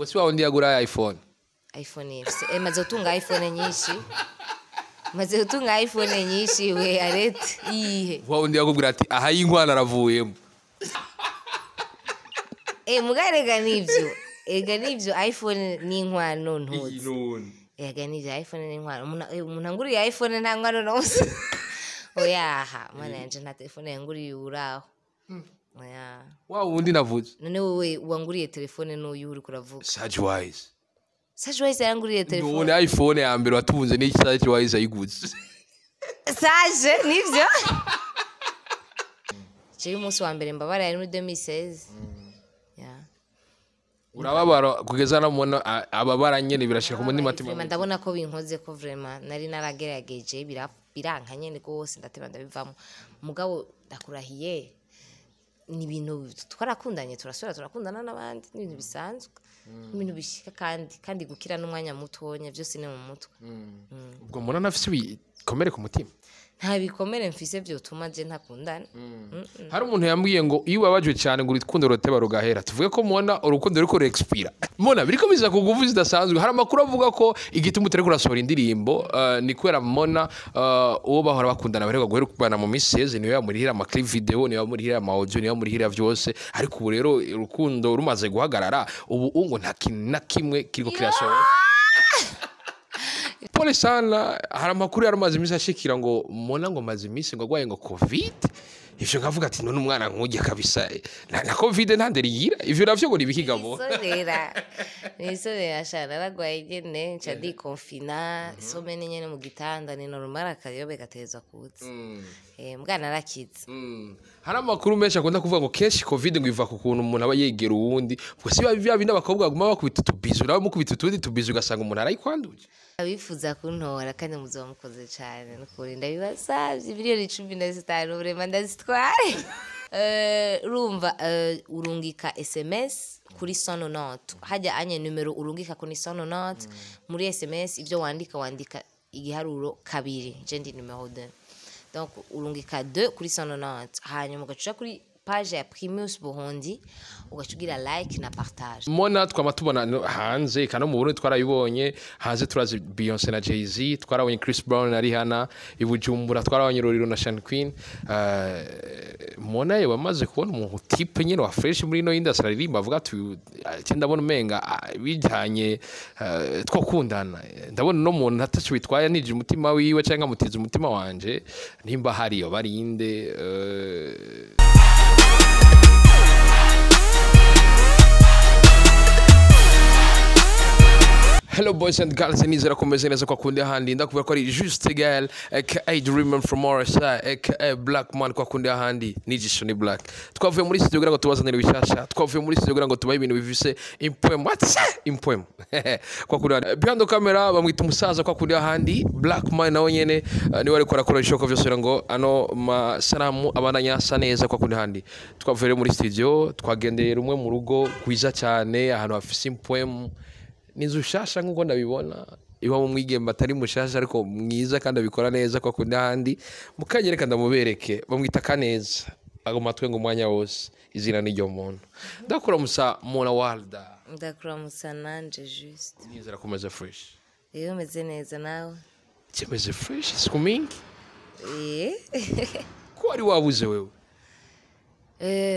Ubwo si wawe yagura iPhone. iPhone maze gutunga iPhone nyinshi. Maze gutunga iPhone nyinshi we arete iyihe. Wawe ndi yakubwira ati aha y'inkwana aravuyemo. Mugarega nivyo. Ega nivyo iPhone ni inkwano ntuzi. Ega nivyo iPhone ni inkwano. Umuntu anguriye iPhone nta nkwano nose. Oyaha, mwana yanje nta telefone yanguriye uraho. Oya. Wawe undi navuze. None wewe wanguriye telefone n'uyu uri kuravuga. Sajwise. Sajwise yanguriye telefone. None iPhone ya mbere watunze ni Sajwise ayiguze. Saje nivyo. Jewe umunsi wa mbere mbabara yari muri 2016. Yeah. Urababara kugeza namubona ababara nyene birashika ku mutima ati ndabona ko binkoze ko vraiment nari naragerageje biranka nyene gose ndateba ndabivamo. Mugabo ndakurahiye ni ibintu twarakundanye turasubira turakundana n'abandi ni ibintu bisanzwe. Ibintu bishika kandi gukira n'umwanya mutonya byose ni mu mutwe. Ubwo mbona nafise ibikomere ku mutima. Nta bikomere mfise byotuma je ntakundana. Hari umuntu yambwiye ngo iyo ubabajwe cyane ngo urukundo ruteba rugahera. Tuvuge ko mubona urukundo ruriko rexpira. Mubona biriko biza ku nguvu zidasanzwe. Hari amakuru avuga ko igituma utariko urasohora indirimbo ni kubera mubona uwo bahora bakundana bariko guherukana mu minsi yeze niwe yamurihira ama clip video, niwe yamurihira ama audio, niwe yamurihira vyose. Ariko ubu rero urukundo rumaze guhagarara ubu ngo nta kintu na kimwe kiriko kirasohora. Pole sana, hari amakuru yaramaze iminsi ashikira ngo mona ngo maze iminsi ngo agwaye ngo COVID. Ivyo nkavuga ati none umwana nkujya kabisa na COVID ntanderigira. Ivyo navyo ngo nibikigabo. Nisorera shana naragwaye nyene nca ndikonfina isomene nyene mu gitanda ni normal akayobe gatezwa kuza. Mbwa narakize. Hari amakuru menshi akunda kuvuga ngo kenshi COVID ngo iva ku kuntu umuntu aba yegera uwundi. Ubwo si bya bindi abakobwa baguma bakubita utubizu nawe mukubita utundi tubizu ugasanga umuntu arayikwanduje. Abifuza kuntora kandi muzoba mukoze cyane nukuri ndabibasavye miliyoni 15 vraiment ndazitware. Urumva urungika SMS kuri 190 hajya anye numero urungika kuri 190 muri SMS ivyo wandika igiharuro kabiri je ndi numero 2 donc urungika 2 kuri 190 hanyuma ugaca kuri page ya Primus Burundi ugacugira like na partage. Mona twama tubona hanze kana mu Burundi twarayibonye hanze turazi Beyonce na Jay-Z, twarabonye Chris Brown na Rihanna, ibujumbura twarabonye Roriro na Sean Queen. Mona yabamaze kubona umuntu type nyene wa fresh muri no industry aririmba avuga ati ndabona umenga bijanye twokundana ndabona no muntu atacu bitwaye nije umutima wiwe cyangwa mutiza umutima wanje nimba hariyo barinde. Hello boys and girls, nizera komeze neza kwa kundi ahandi ndakubwira ko ari Juste Girl aka Dreamer from RSI aka Black Man kwa kundi ahandi nijisho ni Black. Twavuye muri studio kugira ngo tubazanire bishasha, twavuye muri studio kugira ngo tubahe ibintu bifise impwemu. What's impwemu? Kwa kundi ahandi behind the camera bamwita umusaza kwa kundi ahandi Black Man nawe nyene niwe ariko arakora ibishoboka byose ngo ano masanamu abandanya asa neza kwa kundi ahandi. Twavuye muri studio twagendeye rumwe mu rugo kwiza cyane ahantu hafise impwemu. Ninzu shasha nkuko ndabibona iba mu mwigemba atari mushasha ariko mwiza kandi abikora neza kwa kundi ahandi mukanyereka ndamubereke bamwita Kaneza agoma twenga umwanya wose izina n'iryo muntu. Ndakura musa Mona Walda. Ndakura musa nanje Juste. Nizera komeza fresh. Iyo meze neza nawe. Kimeze fresh sikumingi. Ko ari wabuze wewe?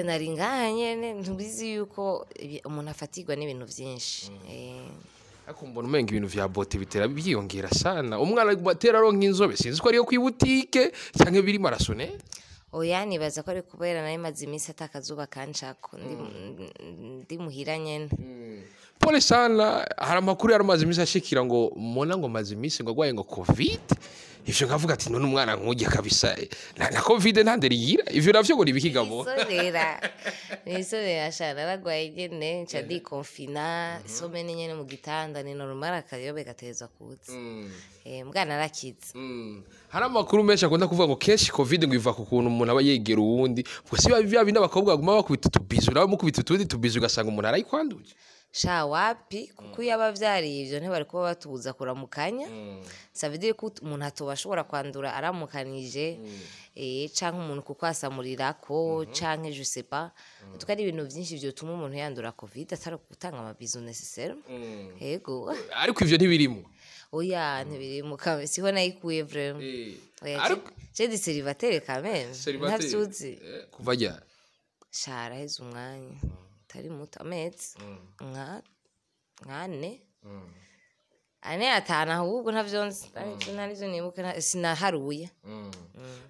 Nari nganye ntubizi yuko umuntu afatirwa n'ibintu byinshi. Ariko mbona umenga ibintu vya bote bitera byiyongera sana. Umwana batera aronka inzobe sinzi ko ariyo kwibutike canke biri marasone. Oya nibaza ko ari kubera nayo maze iminsi atakazuba kanshako ndi muhira nyene. Pole sana, hari amakuru yaramaze iminsi ashikira ngo mona ngo maze iminsi ngo agwaye ngo COVID. Ivyo nkavuga ati none umwana nkujya kabisa na COVID ntanderigira. Ivyo navyo ngo nibikigabo. Nisorera shana naragwaye nyene nca ndikonfina isomene nyene mu gitanda ni normal akayobe gatezwa kuza. Mbwa narakize. Hari amakuru menshi akunda kuvuga ngo kenshi COVID ngo iva ku kuntu umuntu aba yegera uwundi. Ubwo si bya bindi abakobwa baguma bakubita utubizu nawe mukubita utundi tubizu ugasanga umuntu arayikwanduje. Sha, wapi, kuko iyo abavyariye ivyo ntibari kuba batubuza kuramukanya. Ça veut dire ko umuntu atoba ashobora kwandura aramukanije, canke umuntu kukwasamurirako, canke je sais pas. En tout cas, ari ibintu vyinshi vyotuma umuntu yandura COVID atari gutanga ama bisous nécessaire. Yego. Ariko ivyo ntibirimo. Oya, ntibirimo, siho nayikuye vraiment. Oya, Ariko je ndi célibataire quand même. Célibataire. Ntavyuzi. Kuva ryari? Sha, araheze umwanya utari muto, amezi nka nkane, ane, atanu, ahubwo ntavyo nzi, ntarivyo nibuka, sinaharuye.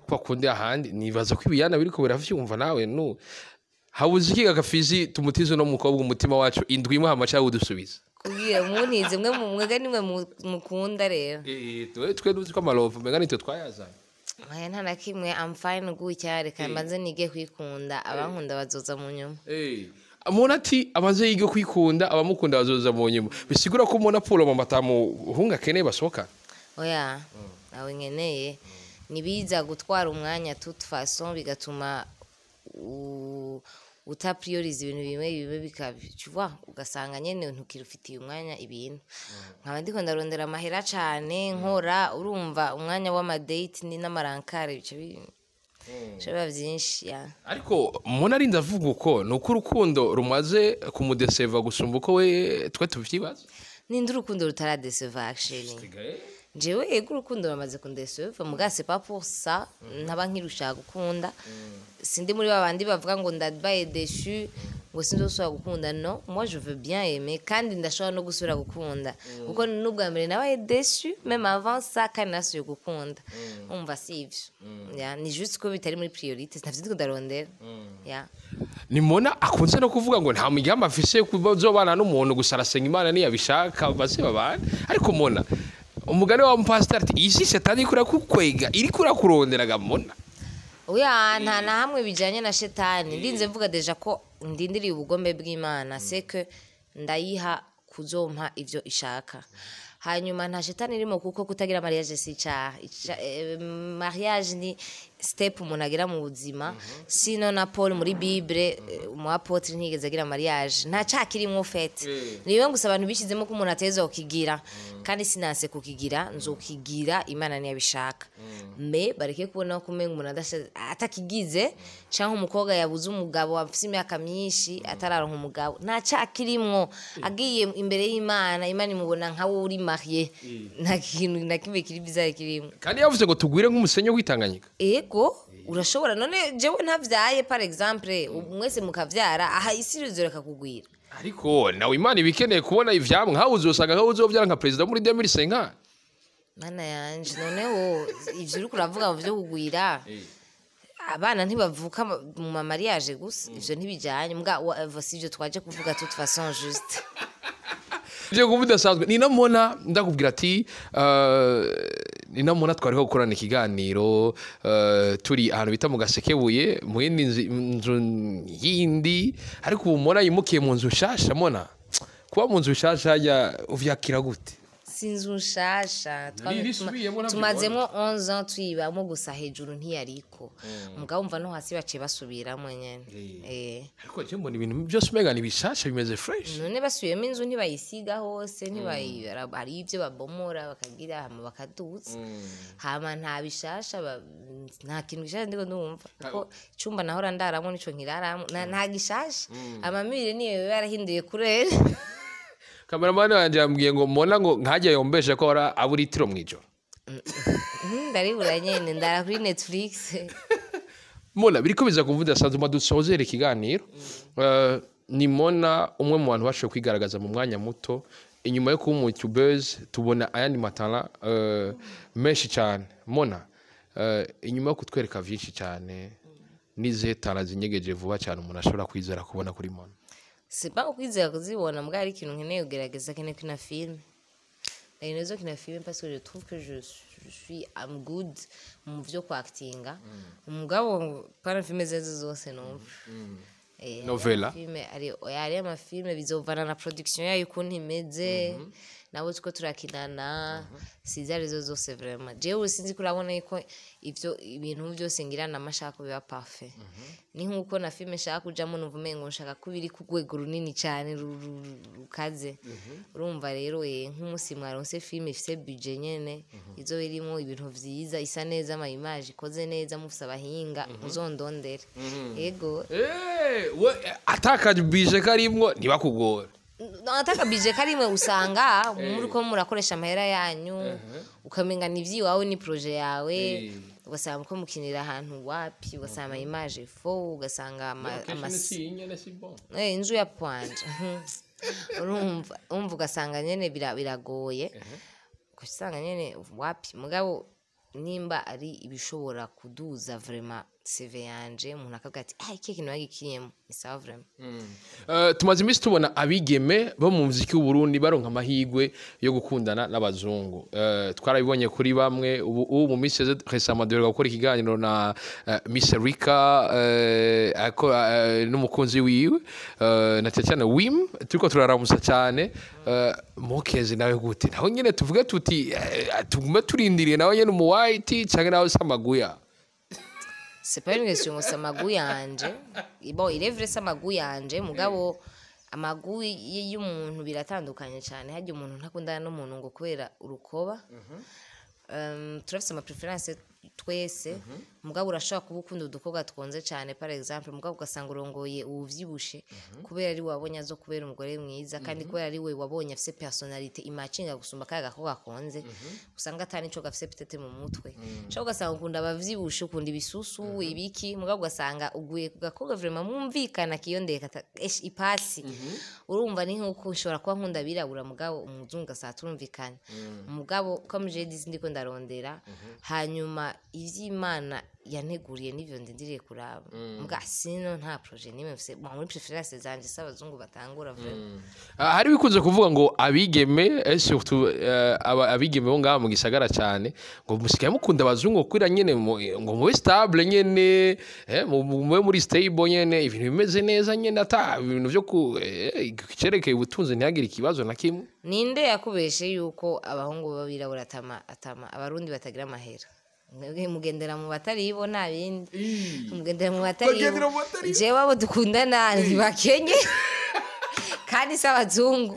Kwa kundi ahandi nibaza ko ibiyana biriko biravyumva. Nawe nu habuze iki gakafizi tumutize no mukobwa umutima wacu indwi imwe, hama cyangwa udusubiza? Kugira muntize mwe mwega nimwe mukunda rero. Twe tuzi ko amalovu mbega nitwe twayazanye. Oya, nta na kimwe, I'm fine gutya. Reka mbanze nige kwikunda, abankunda bazoza mu nyuma. Umuntu ati abanze yige kwikunda, abamukunda bazoza mu nyuma. Bisigura ko umuntu apfura mama atamuhunga akeneye basohoka? Oya, nawe nkeneye nibiza gutwara umwanya, toute façon bigatuma utaprioriza ibintu bimwe bimwe, bikaba, tu vois, ugasanga nyene ntukirufitiye umwanya ibintu. Nkaba ndiko ndarondera amahera cane, nkora, urumva umwanya w'ama date ni n'amarankare bica biba vyinshi ya. Ariko umuntu arinze avuga uko ni uko urukundo rumaze kumudeseva gusumba uko we twe tuvyibaza. Ninde urukundo rutaradeseva? Actually, jewe ego, urukundo bamaze kundeseva, muga c'est pas pour ça ntaba nkirushaka gukunda. Sindi muri babandi bavuga ngo ndabaye déçu, ngo sinzosubira gukunda. No, moi je veux bien aimer, kandi ndashobora no gusubira gukunda, kuko n'ubwa mbere nabaye déçu même avant ça, kandi nasubiye gukunda. Umva, si ivyo ya, ni juste ko bitari muri priorité, ntavyo ndiko ndarondera ya. Nimona akunze no kuvuga ngo nta migambi afise kuzobana n'umuntu, gusa arasenga Imana niyabishaka baze babane. Ariko mona umugani wa mupasiteri ati iyi si shetani iriko irakukwega, iriko irakuronderaga, Mona. Oya, nta na hamwe bijanye na shetani. Ndinze mvuga déjà ko ndindiriye ubugombe bw'Imana, c'est que ndayiha kuzompa ivyo ishaka. Hanyuma nta shetani irimo, kuko kutagira mariage si icaha. Mariage ni step umuntu agira mu buzima. Sino na Paul muri Bible, umu apôtre, ntiyigeze agira mariage. Nta caha kirimwo fait. Niyo gusa abantu bishizemo ko umuntu ateza kukigira, kandi sinanse kukigira, nzokigira Imana niyabishaka. Mais bareke kubona ko umenga umuntu atakigize, canke umukobwa yabuze umugabo afise imyaka myinshi atararonka umugabo, nta caha kirimwo. Agiye imbere y'Imana, Imana imubona nka wowe uri marié. Nta kintu na kimwe kiri bizarre kirimwo. Kandi yavuze ngo tugwire nk'umusenyi w'Itanganyika. Ego, urashobora. None jewe ntavyaye, par exemple, mwese mukavyara, aha isi rizoreka kugwira? Ariko nawe Imana iba ikeneye kubona ivyamwa. Nkawe uzosanga nkawe uzovyara nka perezida muri 2050. Mana yanje, noneho ivyo uriko uravuga mu vyo kugwira abana, ntibavuka mu ma mariage gusa, ivyo ntibijanye. Mbwa si ivyo twaje kuvuga, toute façon juste. Ivyo kuba bidasanzwe. Ninamona ndakubwira ati ninamona twariho gukorana ikiganiro, turi ahantu bita mu Gasekebuye mu yindi nzu yindi, ariko ubu mona yimukiye mu nzu nshasha. Mona, kuba mu nzu nshasha hajya uvyakira gute? Si inzu nshasha. Nari nisubiyemo, navyo. Tumazemo 11 ans tuyibamo, gusa hejuru ntiyariko. Mugabo umva, no hasi baciye basubiramo nyene. Ariko je mbona ibintu byose umenga ni bishasha, bimeze fresh. None basubiyemo inzu, ntibayisiga hose, ntibayi, hari ibyo babomora bakagira, hama bakaduza, hama nta bishasha nta kintu gishasha ndiko ndumva, kuko icumba nahora ndaramo nico nkiraramo. Nta gishasha, amamire niyo yarahinduye kurere. Kameramani wanje yambwiye ngo mbona ngo nkajya yombeshe ko ahora abura itiro mw'ijoro. Ndaribura nyene, ndara kuri Netflix. Mona, biriko biza kumva udasanzwe. Madusozere ikiganiro. Ni Mona umwe mu bantu bashoboye kwigaragaza mu mwanya muto inyuma yo kuba umu youtubeuse, tubona ayandi matara menshi cyane. Mona, inyuma yo kutwereka vyinshi cyane, n'izihe tara zinyegeje vuba cyane umuntu ashobora kwizera kubona kuri Mona? C'est pas ukwizera kuzibona, mbwa hari ikintu nkeneye kugerageza, nkeneye kina film. Ndakeneye kina film parce que je trouve que je suis, I'm good mu vyo kwactinga. Umugabo pana filme zezo zose numva. Novela. Filme ari, oya, ari ama films bizovana na production yayo ukuntu imeze. Nabo tuko turakinana, sizo arizo zose. Vraiment, jewe sinzi ko urabona yuko ivyo ibintu byose ngira namashaka biba parfait. Ni nkuko na filme nshaka kujamo, numva umengo nshaka ko biri ku rwego runini cyane, rukaze. Urumva rero, nk'umunsi mwaronse filme ifise budget nyene, izo irimo ibintu vyiza, isa neza, ama image ikoze neza, mufise abahinga, muzondondere. Yego. We atakabije karimwo ntibakugora. Nataka budget karimwe, usanga muri ko murakoresha amahera yanyu, ukamenga ni ivy'iwawe, ni projet yawe. Ugasanga ko mukinira ahantu wapi, ugasanga ama image faux, ugasanga ama inzu ya pwanje. Urumva, umva, ugasanga nyene biragoye, ugasanga nyene wapi. Mugabo nimba ari ibishobora kuduza vraiment CV yanje, umuntu akavuga ati: "Ah, iki kintu bagikiyemo ni sawa vraiment." Tumaze iminsi tubona abigeme bo mu muziki w'Uburundi baronka amahirwe yo gukundana n'abazungu. Twarabibonye kuri bamwe. Ubu mu minsi yeze récemment duheruka gukora ikiganiro na Miss Rika, n'umukunzi wiwe, na cyane cyane Wim, turiko turaramusa cyane. Mokezi nawe gute? Naho nyene tuvuge tuti tugume turindiriye nawe nyene umu white, canke nawe samaguya? C'est pas une question ngo si amagu yanje. Bon, il est vrai, si amagu yanje, mugabo amagu y'umuntu biratandukanye cyane. Harya umuntu ntakundana n'umuntu ngo kubera urukoba. Turafise ama préférence twese, mugabo urashobora kuba ukunda udukobwa twonze cyane, par exemple, mugabo ugasanga urongoye uwuvyibushe kubera ari we wabonye azo kubera umugore mwiza, kandi kubera ari we wabonye afise personnalité imacinga gusumba kaya gakobwa konze, usanga atari nico gafise peut-être mu mutwe. Cyangwa ugasanga ukunda abavyibushe, ukunda ibisusu, ibiki, mugabo ugasanga uguye ku gakobwa vraiment mwumvikana, kiyondeka ipasi. Urumva, ni nkuko ushobora kuba nkunda abirabura, mugabo umuzungu ugasanga turumvikana. Mugabo comme j'ai dit, ndiko ndarondera, hanyuma ivy'Imana yanteguriye n'ivyo ndindiriye kuraba. Muga sino nta projet nimwe mfise. Bon, muri préférence zanje si abazungu batangura vraiment. Ah, hari bikunze kuvuga ngo abigeme, surtout abigeme bo ngaha mu gisagara cyane, ngo musigaye mukunda abazungu kwira nyene ngo mube stable nyene, mube muri stable nyene, ibintu bimeze neza nyene, ata ibintu vyo ku cerekeye ubutunzi ntihagire ikibazo na kimwe. Ninde yakubeshe yuko abahungu b'abirabura atama abarundi batagira amahera? Mwebwe mugendera mu bataribo, nta bindi, mugendera mu bataribo. Bagendera mu bataribo. Jewe abo dukundana ntibakenye, kandi si abazungu.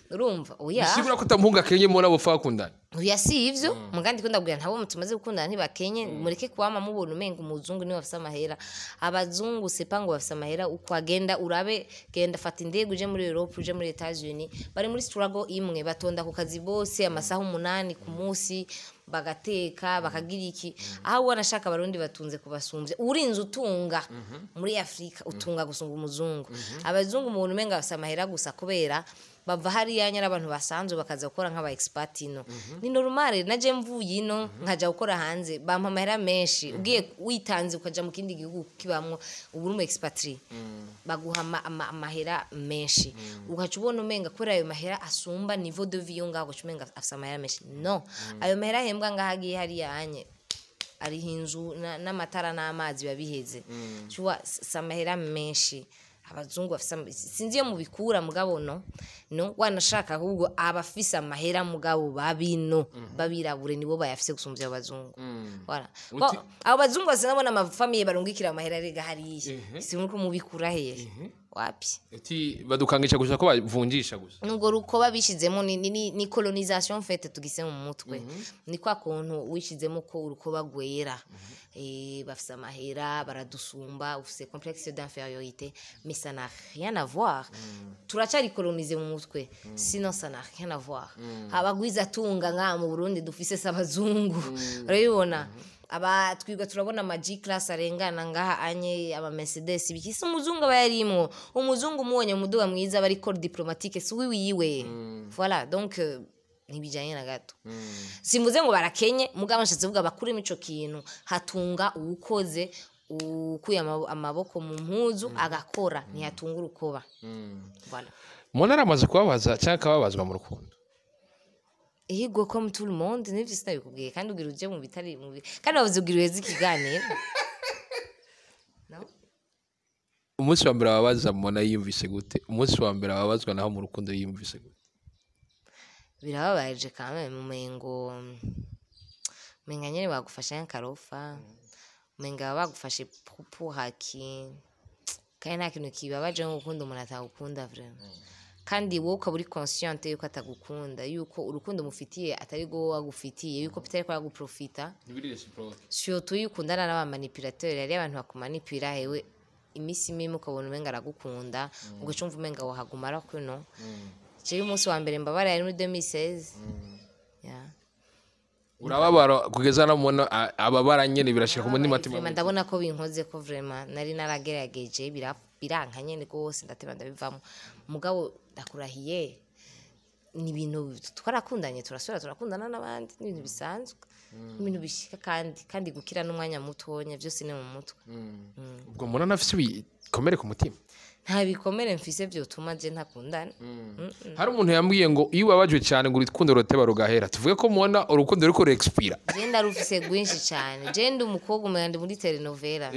Urumva, oya. Bisigura ko utamuhunga kenye mubona bopfa bakundana. Oya, si ivyo. Mugandi ko ndabwira, ntabo tumaze gukundana ntibakenye. Mureke kwama mubona umenga umuzungu niwe bafise amahera. Abazungu sepa ngo bafise amahera. Uko agenda urabe, genda fata indege uje muri Europe, uje muri Etats-Unis, bari muri struggle imwe, batonda ku kazi bose amasaha 8 ku munsi, bagateka, bakagira iki. Aho ubona ashaka abarundi batunze kubasumbya, urinze utunga muri Afrika, utunga gusumba umuzungu. Abazungu mubona umenga bafise amahera gusa kubera bava hariya nyara, abantu basanzwe bakaza gukora nk'aba expat ino. Ni normal, naje mvuye ino nkaja gukora hanze, bampa amahera menshi. Ugiye witanze ukaja mu kindi gihugu kibamwo, ubu uri mu expatrié, baguha amahera menshi, ugaca ubona umenga kubera ayo mahera asumba niveau de vie yo ngaho, ugaca umenga afise amahera menshi. No, ayo mahera ahembwa ngaho agiye hariya anye ariho inzu n'amatara n'amazi biba biheze. Tu vois, si amahera menshi abazungu bafise. Sinzi iyo mubikura, mugabo no wanashaka ahubwo abafise amahera mugabo babino babirabure nibo bayafise gusumvya abo bazungu. Voilà. Bon, abo bazungu bose nabona ama famille barungikira amahera rega hariya, sinzi ko mubikura hehe, wapi. Ati badukangisha gusa ko bavunjisha gusa. Nubwo rukoba bishizemo ni colonisation faite tugise mu mutwe. Ni kwa kuntu wishizemo ko urukoba gwera, bafise amahera baradusumba, ufise complexe d'infériorité, mais ça n'a rien à voir. Turacari colonisé mu mutwe, sinon ça n'a rien à voir. Abagwiza tunga ngaha mu Burundi dufise s'abazungu, urabibona. Aba twiga turabona ama G class arengana ngaha anye, aba Mercedes, ibiki, si umuzungu aba yarimwo. Umuzungu umubonye mu muduga mwiza bari corps diplomatique, si wiwiwe. Voilà, donc ntibijanye na gato. Simvuze ngo barakenye, mugabo nshatse kuvuga bakuremo ico kintu. Hatunga uwukoze, ukuye amaboko mu mpuzu agakora, ntihatunga urukoba. Voilà. Umuntu aramaze kubabaza cyangwa akababazwa mu rukundo? Ihigwe comme tout le monde, nivyo sinabikubwiye. Kandi ugira uje mu bitari kandi bavuze ugira uheze ikiganiro, no? Umunsi wa mbere ababaza mubona yiyumvise gute? Umunsi wa mbere ababazwa naho mu rukundo yiyumvise gute? Birababaje kame, umengo umenga nyene bagufashe nk'akarofa, umenga bagufashe pour acquis. Kandi nta kintu kibabaje nko gukunda umuntu atagukunda vraiment, kandi wowe ukaba uri consciente yuko atagukunda, yuko urukundo mufitiye atari rwo agufitiye, yuko bitari ko aguprofita. Ntibiri réciproque. Surtout iyo ukundana n'aba manipulateurs, hariyo abantu bakumanipira hewe iminsi imwe, ukabona umenga aragukunda, ugaca wumva umenga wahaguma, ariko no jewe umunsi wa mbere mbabara yari muri 2016, yeah. Urababara kugeza namubona ababara nyene, birashika ku mutima. Vraiment, ndabona ko binkoze ko vraiment nari naragerageje, biranka nyene rwose, ndateba ndabivamo. Mugabo ndakurahiye, ni ibintu twarakundanye, turasubira turakundana n'abandi, ni ibintu bisanzwe, ni ibintu bishika, kandi gukira n'umwanya mutonya, byose ni mu mutwe. Ubwo mbona nafise ibikomere ku mutima. Nta bikomere mfise vyotuma je ntakundana. Hari umuntu yambwiye ngo iyo ubabajwe cyane ngo urukundo ruteba rugahera. Tuvuge ko mubona urukundo ruriko rurexpira? Je ndarufise rwinshi cane. Je ndi umukobwa umenga ndi muri telenovela.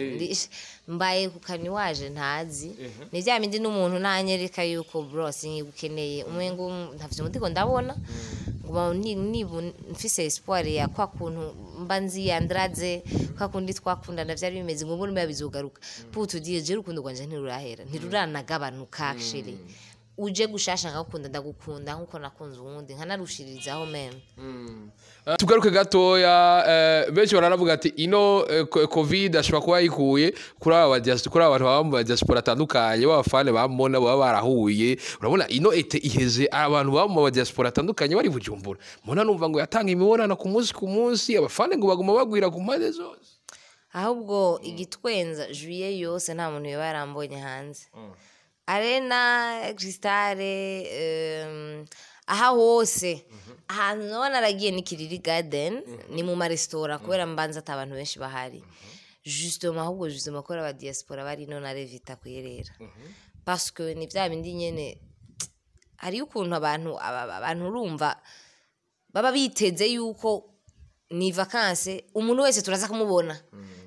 Mbaye ku kaniwaje ntazi, ni vya bindi n'umuntu nanyereka yuko bro sinkigukeneye, umengo ntavyo ndiko ndabona, nguma nibu mfise espoir ya kwa kuntu mba nzi Andrade, kwa kundi twakundana vyari bimeze, ngo mbone bizogaruka. Pour te dire, je urukundo rwanje ntirurahera, ntiruranagabanuka. Actually uje gushasha nkagukunda, ndagukunda nkuko nakunze uwundi, nkanarushirizaho même. Tugaruke gatoya, benshi baranavuga ati ino covid ashobora kuba yayikuye kuri aba kuri aba bantu baba mu diaspora atandukanye, b'abafane bamona baba barahuye. Urabona ino été iheze abantu baba mu diaspora atandukanye bari Bujumbura, mubona numva ngo yatanga imibonano ku munsi ku munsi, abafane ngo baguma bagwira ku mpande zose. Ahubwo igitwenza, juillet yose nta muntu yoba yarambonye hanze. Arena Cristale, aha hose ahantu noba naragiye ni Kiriri Garden, ni mu maresitora, kubera mbanza ata abantu benshi bahari. Justement, ahubwo justement kubera aba diaspora bari ino, narevita kuyerera, parce que ni vya bindi nyene, hariyo ukuntu abantu abantu urumva baba biteze yuko ni vacances, umuntu wese turaza kumubona.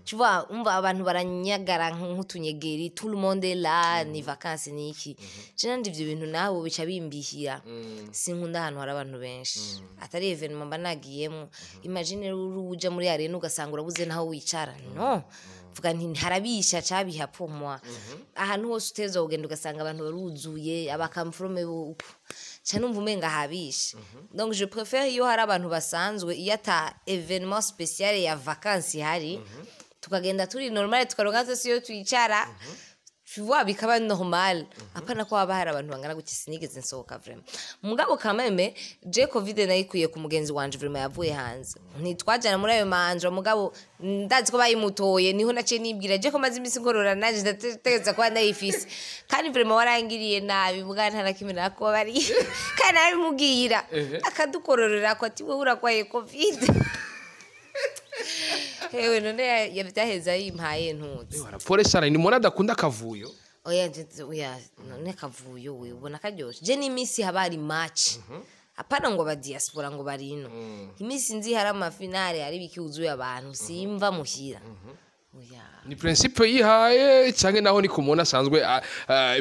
Tu vois, umva abantu baranyagara nk'utunyegeri, tout le monde est là, ni vacances, ni iki. Je nanje ivyo bintu nabo bica bimbihira, sinkunda ahantu hari abantu benshi atari événement mba nagiyemo. Imagine uri uja muri arena ugasanga urabuze naho wicara. No vuga nti harabisha cabiha pour moi. Ahantu hose uteza kugenda ugasanga abantu baruzuye, abakamfurome uko ca numva umenga habishe. Donc je préfère iyo hari abantu basanzwe, iyo ata événement spécial ya vacances ihari, tukagenda turi normal, tukaronka twese iyo twicara, tu vois, bikaba normal. Apana ko haba hari abantu bangana gutya. Sinigeze nsohoka vraiment. Mugabo quand même je covid nayikuye ku mugenzi wanje vraiment yavuye hanze, ntitwajana muri ayo manjwa, mugabo ndazi ko bayimutoye. Niho naciye nibwira je ko maze imisi nkorora, nanje ndategereza kuba ndayifise. Kandi vraiment warangiriye nabi, mugabo nta na kimwe nakubabariye, kandi nabimubwira akadukororera ko ati wowe uragwaye covid. Hewe, none yavyaheze yimpaye ntutse. Pole sana, ni mubona adakunda akavuyo. Oya, oya, none kavuyo we ubona karyoshe? Je n'imisi haba hari match, apana ngo ba diaspora ngo bari ino, imisi nzi hari ama finale, hari ibiki, wuzuye abantu, simva muhira, oya. Ni principe yihaye canke naho ni ku muntu asanzwe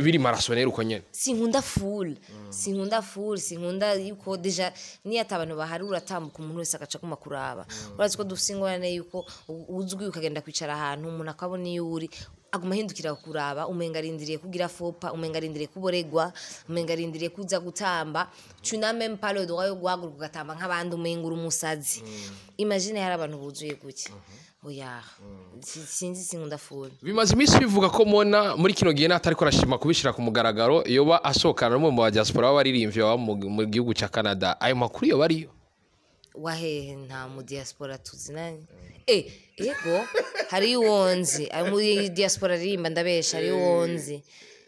biri marasonera uko nyene? Sinkunda foule, sinkunda foule, sinkunda yuko déjà niyo ata abantu bahari uratambuka, umuntu wese agaca aguma kuraba. Urazi ko dufise ingorane yuko uzwi, ukagenda kwicara ahantu umuntu akabona iyo uri, aguma ahindukira kuraba, umenga arindiriye kugira fopa, umenga arindiriye kuboregwa, umenga arindiriye kuza gutamba. Tu n'as même pas le droit yo guhaguruka ugatamba nk'abandi, umenga uri umusazi. Imagine hari abantu buzuye gutya, oya. Sinzi, sinkunda foule. Bimaze iminsi bivuga ko mona muri kino gihe natariko arashima kubishira ku mugaragaro, yoba asohokana n'umwe mu ba diaspora b'abaririmbyi baba mu gihugu ca Canada. Ayo makuru yoba ariyo? Wahehe? Nta mu diaspora tuzinanye. Ego, hariyo uwonzi ari muri diaspora aririmba, ndabesha, hariyo uwonzi,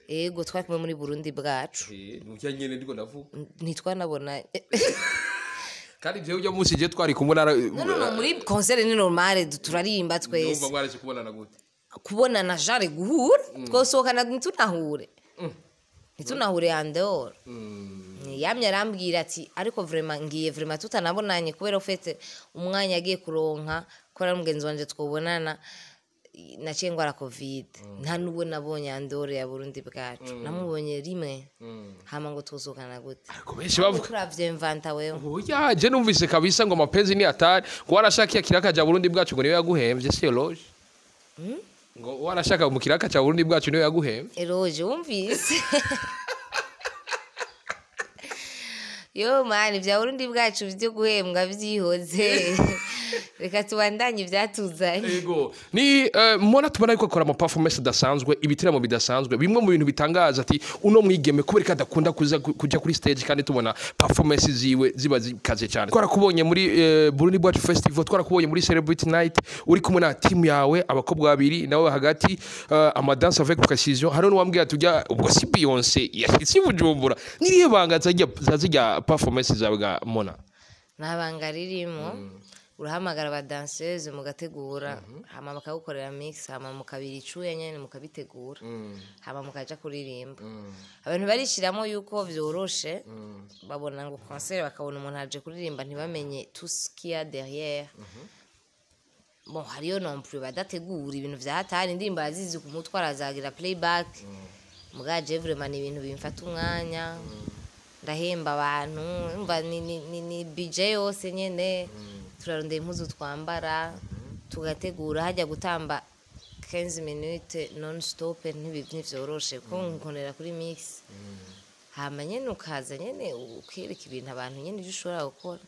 ego, twari kumwe muri Burundi bwacu. Nujya nyene ndiko ndavuga. Ntitwanabona. Kandi jewe ujya munsi je twari kumwe nara No, muri concert ni normale, turaririmba twese. Numva mwaraje kubonana gute? Kubonana jare guhura, twosohokana ntitunahure en dehors. Yamye arambwira ati ariko vraiment ngiye vraiment tutanabonanye, kubera ufite umwanya agiye kuronka, kubera ari mugenzi wanje twobonana. Naciye ngwara COVID, nta n'ubwo nabonye andore ya Burundi Bwacu, namubonye rimwe. Hama ngo tuzokana gute? Ariko benshi bavuga Turavye mvanta wewe. Oya, je numvise kabisa ngo mapenzi ni hatari, ngo warashaka kiraka cha Burundi Bwacu, ngo niwe yaguhemvye, si Eloge? Ngo warashaka mu kiraka cha Burundi Bwacu, niwe yaguhemvye. Eloge wumvise? Yo mani, vya Burundi Bwacu vyo guhembwa vyihoze, reka tubandanye ivyatuzanye. Ego ni mona tubona ariko akora ama performance adasanzwe, ibitaramo bidasanzwe. Bimwe mu bintu bitangaza ati uno mwigeme kubera ko adakunda kuza kuja kuri stage, kandi tubona performance ziwe ziba zikaze cyane. Twarakubonye muri Burundi Bwacu Festival, twarakubonye muri Celebrity Night uri kumwe na team yawe, abakobwa babiri nawe hagati, ama danse avec précision. Hari n'uwambwiye ati ujya ubwo si Beyonce yashitse i Bujumbura. Niriye banga zajya performance zawe ga Mona? Nta banga ririmo. Urahamagara abadanseuse, mugategura, hama bakagukorera mix, hama mukabira icuya nyene, mukabitegura, hama mukaja kuririmba. Abantu barishiramo yuko vyoroshe, babona ngo concert, bakabona umuntu aje kuririmba, ntibamenye tout ce qu'il y a derrière. Bon, hariyo non plus badategura ibintu vya hatari, indirimbo arazizi ku mutwe, arazagira playback. Muga je vraiment ni ibintu bimfata umwanya, ndahemba abantu, umva, ni budget yose nyene. Turarondera impuzu twambara, tugategura, hajya gutamba 15 minutes non stop ntivyoroshe, kuko nkonera kuri mix. Hama nyene ukaza nyene ukereka ibintu abantu nyene ivyo ushobora gukora.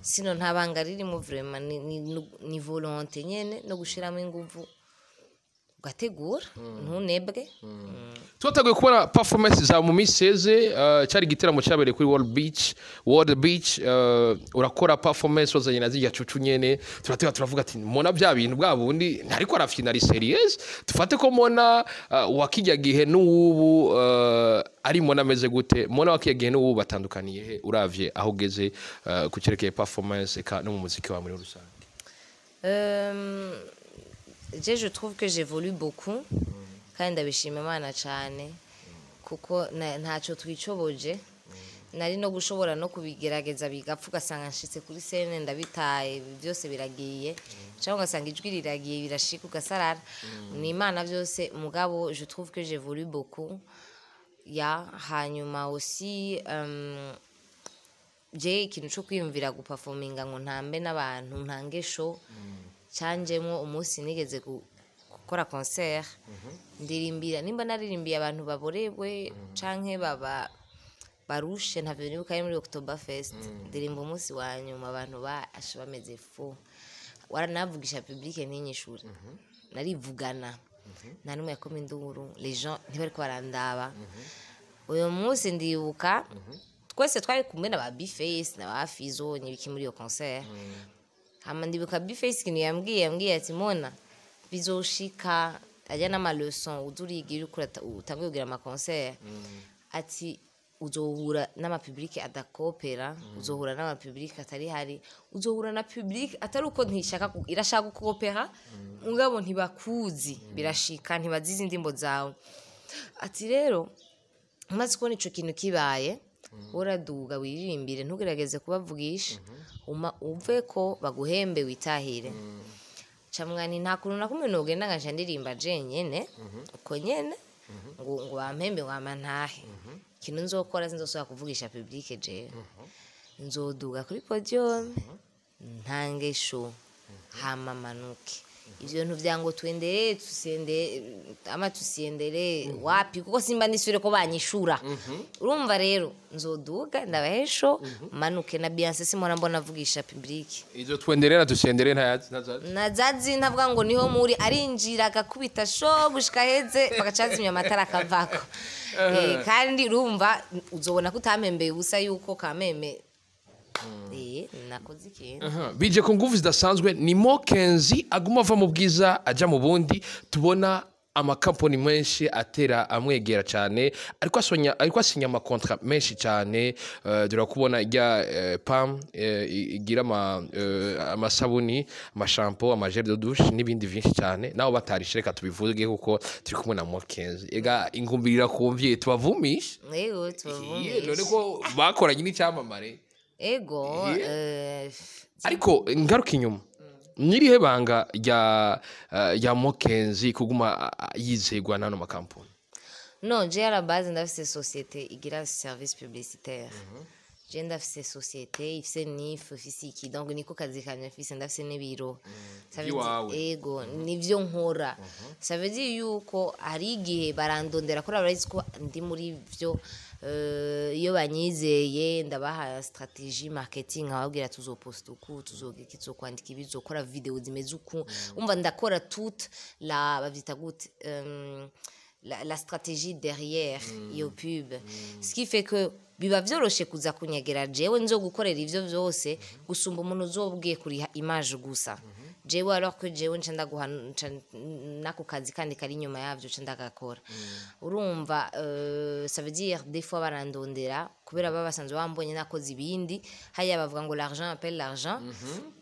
Sino nta banga ririmo vraiment, ni volonté nyene no gushiramo inguvu, ugategura, ntunebwe. Twateguye kubona performance za mu minsi iheze, cyari igiteramo cyabereye kuri World Beach, urakora performance wazanye na zirya cucu nyene. Turateba turavuga ati Mona bya bintu bwa bundi ntariko arafyina, ari serious. Dufate ko Mona wa kijya gihe n'ubu ari Mona ameze gute? Mona wa kijya gihe n'ubu batandukaniye he, uravye aho ugeze ku cyerekeye performance eka no mu muziki wawe muri rusange? Je trouve que j'évolue beaucoup kandi ndabishima Imana cyane, kuko ntacyo twicoboje. Nari no gushobora no kubigerageza bigapfa, ugasanga nshitse kuri scène ndabitaye byose biragiye, cyangwa ugasanga ijwi riragiye, birashika ugasarara. Ni Imana byose. Mugabo je trouve que j'évolue beaucoup ya. Hanyuma aussi je ikintu cyo kwiyumvira guperforminga ngo ntambe n'abantu, ntange show, cyanjemo umunsi nigeze gukora concert, ndirimbira, nimba naririmbiye abantu baborebwe canke baba barushe, ntavyo nibuka. Ari muri October Fest, ndirimba umunsi wa nyuma, abantu bashe bameze fu. Waranavugisha public ntinyishure, narivugana, nta n'umwe yakoma induru, les gens ntibariko barandaba. Uyu munsi ndibuka twese twari kumwe na ba Bface na ba Fizo n'ibiki muri iyo concert. Hama ndibuka Bface ikintu yambwiye ati: "Mona, bizoshika ajya n'ama leçon uza uriga uriko utanguye kugira ama concert." Ati: "Uzohura n'ama public adakopera, uzohura n'ama public atari hari, uzohura na public atari uko ntishaka irashaka gukopera, mugabo ntibakuzi, birashika ntibazizi indirimbo zawe." Ati: "Rero umaze kubona ico kintu kibaye, uraduga wiririmbire, ntugerageze kubavugisha, uma uve ko baguhembe witahire." Camwani nta kuntu na kumwe nogenda nkaca ndirimba jenyene uko nyene ngo bampembe ngo hama ntahe. Ikintu nzokora, sinzosubira kuvugisha public jewe, nzoduga kuri podium ntange show, hama manuke. Ivyo bintu vya ngo tuendelee, tusiende ama tusiendelee, wapi, kuko simba nisubire ko banyishura. Urumva rero nzoduga ndabahe show, manuke. Na Beyonce simora mbona avugisha public. Izo tuendelee na tusiendelee ntayazi ntazazi. Na zazi ntavuga ngo niho muri arinjira agakubita show gushika heze, bagacazimya amatara akavako. Kandi urumva uzobona ko utampembeye ubusa, yuko kameme nakoze ikintu. Aha, bije ku nguvu zidasanzwe. Ni Mokenzi aguma ava mu bwiza aja mu bundi. Tubona amakampani menshi atera amwegera cyane, ariko asonya, ariko asinya ama contrat menshi cyane. Dore kubona ijya PAM igira amasabuni, amashampo, ama gel de douche n'ibindi byinshi cyane, naho batarishe. Reka tubivuge kuko turi kumwe na Mokenzi. Ega ingumbirira kumvye tubavumishe. Ego. Iye, none tubavumishe. Ko bakoranye n'icyamamare. Ego. Ariko ngaruka inyuma. Nyirihe banga rya Mokenzi kuguma yizegwa n'ano makampuni? Non, je à la base ndafise société igira service publicitaire. Je ndafise société ifise NIF, ifise iki, donc niko kazi kanje mfise, ndafise n'ibiro. Ça veut dire- Iwawe. Ego, nivyo nkora. Ça veut dire yuko hari igihe barandondera kuri barazi ko ndi muri vyo, iyo banyizeye ndabaha stratégie marketing, nkababwira tuzoposta uku, tuzogira iki, tuzokwandika ibi, tuzokora video zimeze uku. Umva, ndakora toute la, bavyita gute, la stratégie derrière iyo pub, ce qui fait que biba vyoroshe kuza kunyegera jewe nzo gukorera ivyo vyose gusumba umuntu uzobwiye kuriha image gusa jewe, alors que jewe nca ndaguha, nca nako kazi kandi kari inyuma yavyo nca ndagakora. Urumva, ça veut dire des fois barandondera kubera baba basanzwe bambonye nakoze ibindi. Hariya bavuga ngo l'argent appelle l'argent.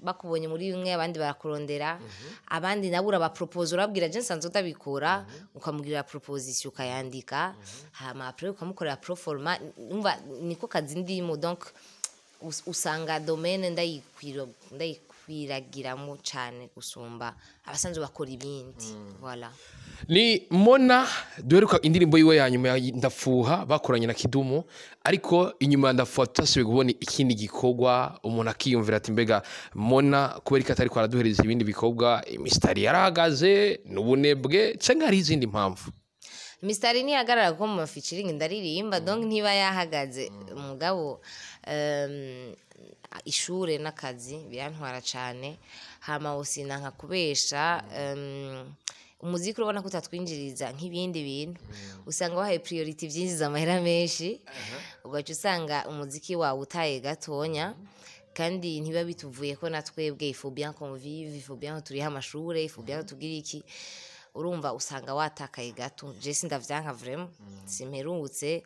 Bakubonye muri bimwe, abandi barakurondera, abandi nabo urabapropose, urabwira je nsanzwe utabikora, ukamubwira proposition ukayandika, hama après ukamukorera proforma. Umva, niko kazi ndimo, donc usanga domaine ndayikwiragiramo cane gusumba abasanzwe bakora ibindi, voilà. Ni Mona duheruka indirimbo yiwe ya nyuma ya Ndafuha bakoranye na Kidumu, ariko inyuma ya Ndafuha tutasubiye kubona ikindi gikorwa. Umuntu akiyumvira ati: mbega Mona kubera ko atariko araduhereza ibindi bikorwa, imisitari yarahagaze, n'ubunebwe canke hari izindi mpamvu? Misitari ntihagarara kuko mu mafeaturing ndaririmba, donc ntiba yahagaze. Mugabo ishure n'akazi birantwara cane, hama usina nka kubesha umuziki urabona ko utatwinjiriza nk'ibindi bintu. Usanga wahaye priority byinjiza amahera menshi, ugaca usanga umuziki wawe utaye gatonya, kandi ntibiba bituvuye ko na twebwe il faut bien qu'on vive, il faut bien turihe amashure, il faut bien tugire iki. Urumva, usanga watakaye gato. Je sindavyanka vraiment, simperutse,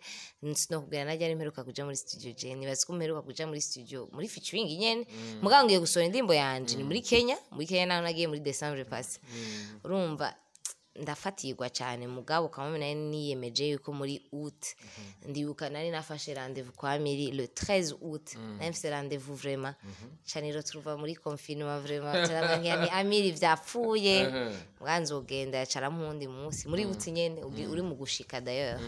sinokubwira najya ari mperuka kuja muri studio. Je nibaza ko mperuka kuja muri studio muri featuring nyene, mugabo ngiye gusohora indirimbo yanje ni muri Kenya. Muri Kenya naho nagiye muri December passé. Urumva, ndafatirwa cyane, mugabo kamwe nari niyemeje yuko muri août, ndibuka nari nafashe rendez-vous kwa Miri le 13 août, nari mfise rendez-vous vraiment cyane, rero turuva muri confinement vraiment, cyane ni Amiri vyapfuye, mwanzogenda yacara mundi munsi muri août nyene uri mu gushika d'ailleurs,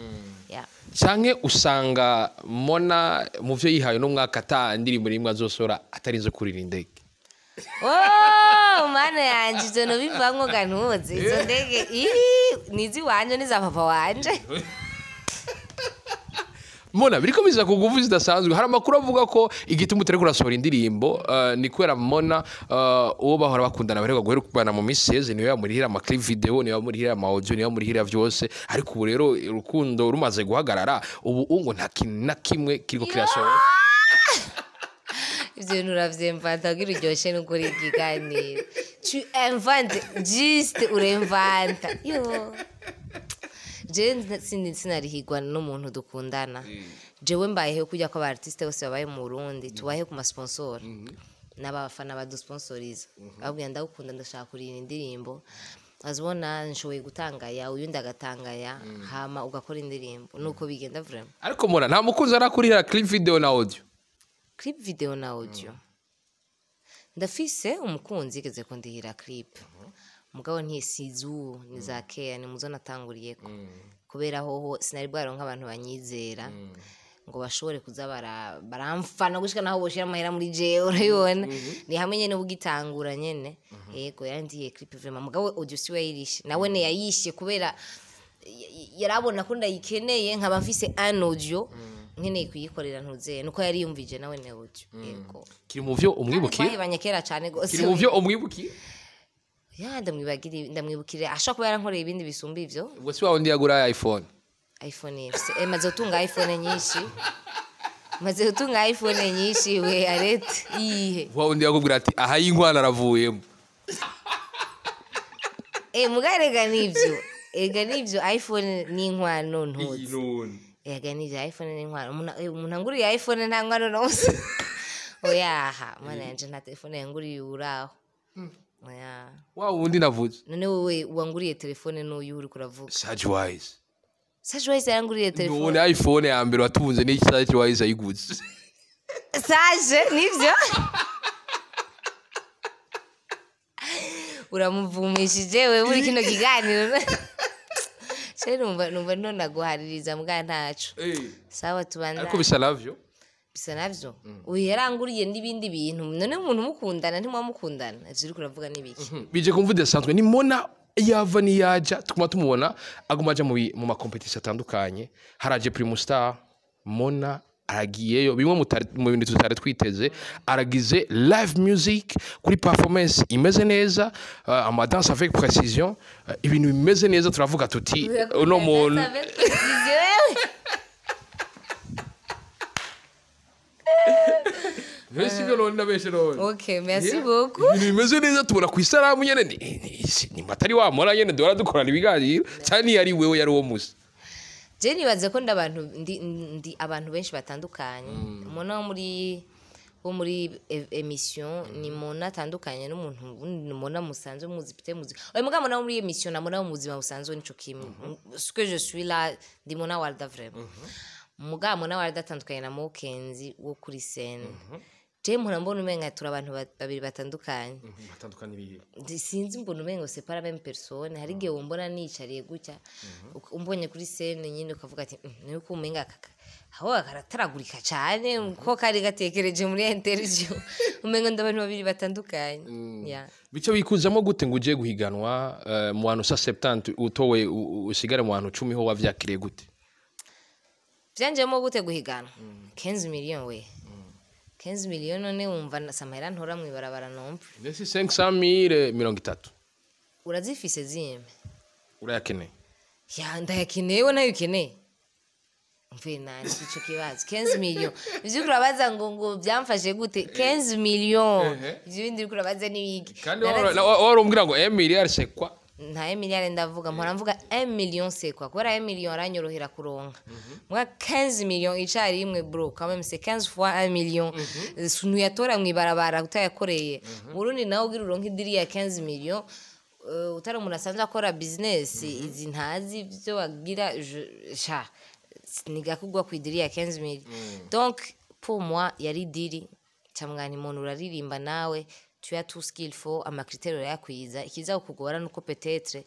yeah. Canke usanga Mona mu vyo yihaye n'umwaka ata indirimbo n'imwe azosohora atarinze kurira indege? Oh, mana yanje, ivyo nobivamwo ga ntuzi izo ndege ii nizi wanje niza papa wanje. Mona, biriko biza ku nguvu zidasanzwe. Hari amakuru avuga ko igituma utariko urasohora indirimbo ni kubera Mona uwo bahora bakundana baheruka guherukana mu minsi iheze niwe yamurihira ama clip video, niwe yamurihira ama audio, niwe yamurihira vyose, ariko ubu rero urukundo rumaze guhagarara, ubu ngo nta kintu na kimwe kiriko kirasohora. Ivyo bintu uravyemvanta kugira uryoshe n'ukuri ikiganiro. Tu inventes juste, uremvanta yo. Je sinarihigwa n'umuntu dukundana. Jewe mbayeho kujya ko aba artiste bose babaye mu Burundi tubahe ku masponsor n'abafana badusponsoriza, babwira ndagukunda, ndashaka kurira indirimbo, azibona nshoboye gutanga ya uyundi agatanga ya, hama ugakora indirimbo, nuko bigenda vraiment. Ariko Mona, nta mukunzi arakurihira clip video na audio? Clip video na audio, ndafise umukunzi igeze kundihira clip, mugabo ntisize ubu, ni za kera, ni muzo natanguriyeko, kubera hoho sinari bwaronka abantu banyizera ngo bashobore kuza baramfana gushika naho boshira amahera muri jewe. Urabibona, ni hamwe nyene ubugitangura nyene. Yego, yarandiye clip vraiment, mugabo audio siwe yayirishe, nawe ne yayishe kubera yarabona ko ndayikeneye, nkaba mfise un audio nkeneye kuyikorera ntuzeye, nuko yari yumvije nawe ne audio, yego. Kiri mu vyo umwibukiye? Twahebanye kera cane gose. Kiri mu vyo umwibukiye? Ya, ndamwibukire, ashobora kuba yarankoreye ibindi bisumba ivyo. Ubwo si wa wundi yagura iPhone? iPhone ifise, maze gutunga iPhone nyinshi, maze gutunga iPhone nyinshi. We, arete iyihe? Wa wundi yakubwira ati aha y'inkwano aravuyemo. Muga rega nivyo, ega nivyo, iPhone ni inkwano ntuzi. Ega nivyo, iPhone ni inkwano. Umuntu anguriye iPhone nta nkwano nose, oyaha mana yanje, nta telefone yanguriye uraho, oya. Wa wundi navuze. None wowe wanguriye telefone n'uyu uriko uravuga? Sajwise. Sajwise yaranguriye telefone? None iPhone ya mbere watunze ni Sajwise ayiguze. Saje nivyo. Uramuvumishije we muri kino kiganiro. Che, numva none guhaririza mbwa ntaco. Sawa, tubandanye. Ariko bisa navyo. Bisa navyo, uyu yaranguriye n'ibindi bintu. None umuntu mukundana, ntimwamukundana, ivyo uriko uravuga n'ibiki? Bije kumva udasanzwe ni Mona yava niyaja, tuguma tumubona aguma aja mu ma compétitions atandukanye. Haraje Primus Star, Mona aragiyeyo, bimwe mu bintu tutari twiteze. Aragize live music kuri performance imeze neza, ama danse avec précision, ibintu bimeze neza. Turavuga tuti uno muntu Avec précision. Mbese ibyo none ndabeshe none? Ok, merci beaucoup. Ibintu bimeze neza, tubona ku isaramu nyene ni atari wa Mona nyene duhora dukorana ibiganiro cyane, niyo ari wewe, yari uwo musi? Je nibaze ko ndabantu ndi abantu benshi batandukanye. Umuntu wo muri émission ni umuntu atandukanye n'umuntu wundi mubona musanzwe muzi pite muzi. Oya, mugabo Mona wo muri émission na Mona wo mu buzima busanzwe nico kimwe. Ce que je suis là, ndi Mona Walda vraiment. Mugabo Mona Walda atandukanye na Mokenzi wo kuri scène. Je mpora mbona umenga turi abantu babiri batandukanye. Batandukanye ibihe? Sinzi, mbona umengo c'est pas la même personne. Hari igihe wombona nicariye gutya, umbonye kuri scène nyine ukavuga ati: "Ni uko umenga kaka aho karataragurika cyane ko kari gatekereje muri interview." Umengo ndi abantu babiri batandukanye, yeah. Bico bikuzamo gute ngo uje guhiganwa mu bantu 170, utowe usigare mu bantu 10? Ho wavyakiriye gute? Vyanjemo gute guhigana 15 millions? We, 15 millions, none wumva samahera ntora mwibarabara nompe? Ndetse 500 mille 30. Urazifise zimwe? Urayakeneye? Ya, ndayakeneye, we nayo ukeneye. Mvuye nani ico kibazo? 15 millions, ivyo urabaza ngo byamfashe gute? 15 millions. Ivyo bindi uriko urabaza n'ibiki? Kandi wari umbwira ngo 1 milliard c'est quoi? Nta 1 milliard ndavuga, mpora mvuga 1 million c'est quoi, kubera 1 million aranyorohera kuronka. Mbwa 15 millions icarimwe, bro, quand même c'est 15 fois 1 million. Ntuyatora mwibarabara utayakoreye. Burundi nawe ugira uronke idiri ya 15 millions, utari umuntu asanzwe akora business izi ntazi ibyo wagira, sha nigakugwa ku idiri ya 15 millions. Donc pour moi yari idiri camwana. Umuntu uraririmba nawe, tu as tout ce qu'il faut, ama critères urayakwiza. Ikiza kukugora nuko peut-être